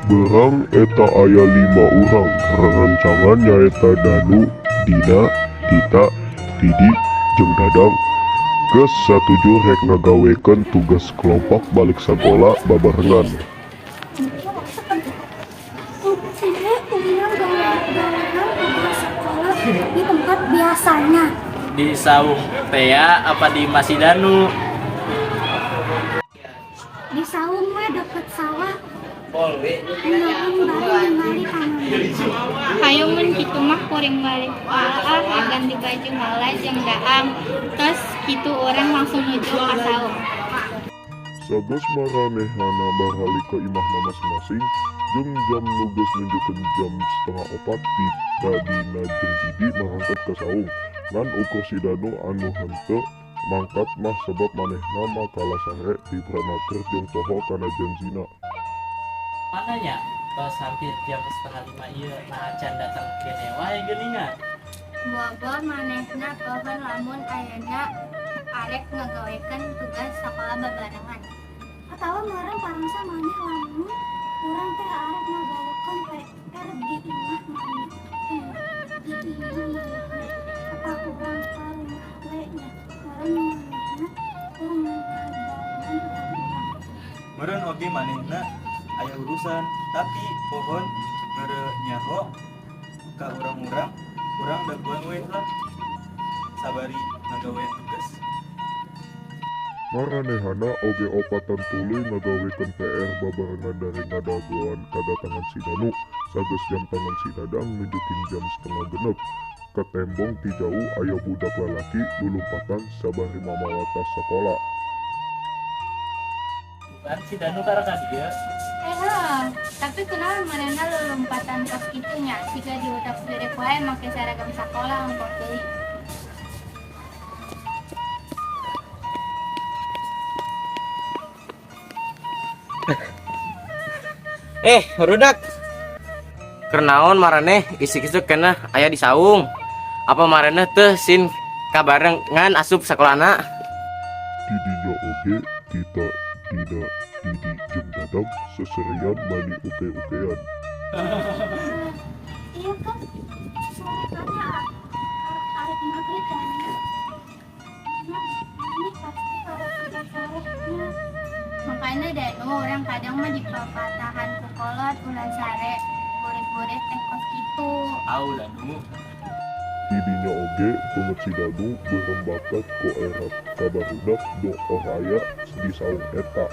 Beurang eta aya 5 urang, rerencangan nyaeta Danu, Dina, Tita, Didi, jeung Dadang. Geus satuju rek ngagawekeun tugas kelompok balik sakola babarengan. Urang gawean tugas sekolah di tempat biasanya. Di saung tea apa di imah si Danu? Di saung we deket sawah. Nyuhun bari ningali tanaman. Hayu mun kitu mah kuring balik ah ganti baju heula jeung daang. Tos kitu urang langsung nuju ka saung. Sageus maranehana baralik ka imahna masing-masing, jeung jam nu geus nunjukeun jam 3:30 Tita, Dina jeung Didi marangkat ka saung. Ngan ukur si Danu anu henteu mangkat mah sabab manehna mah kalah sare dipranaker jeung poho kana janjina. Mana nya? Tos hampir jam 4:30 ieu nah acan datang kene wae geuningan. Bobo manehna pohon lamun ayeuna arek ngagawekeun tugas sakola babarengan. Atawa meureun parangsa maneh lamun urang teh arek ngagawekeun PR di imah maneh. Di imah manehna. Apa urang ka rumah we nya? Meureun manehna keur ngadagoan urang-urang. Meureun oge manehna aya urusan, tapi pohon mere nyaho ka urang-urang, urang dagoan we lah. Sabari ngagawean tugas. Maranehana oge opatan tuluy ngagawekeun PR babarengan dari ngadagoan kadatangan si Danu. Sageus jam tangan si Dadang nunjukin jam 5:30. Ketembong ti jauh aya budak lalaki lulumpatan sabari mamawa tas sakola. Bukan si Danu karek ka dieu. Tapi kunaon manehna lulumpatan kos kitu nya siga diudak-udik wae make seragam sakola ongkoh deui. Rudak. Kernaon maraneh isuk-isuk kena aya di saung. Apa maraneh teu sin kabarengan asup sakolana? Didinya oge Tita, Dina, Didi jeung Dadang seserian mani uke-ukean. Iya kan suratnya arek maghrib kan. Ini pasti kalau kita sarehnya. Makanya Danu orang kadang mah dipapatahan ku kolot ulah sare burit-burit teh kos kitu. Au Danu. Didinya oge beungeut si Danu beureum bakat ku era ka barudak nu oraya di saung eta.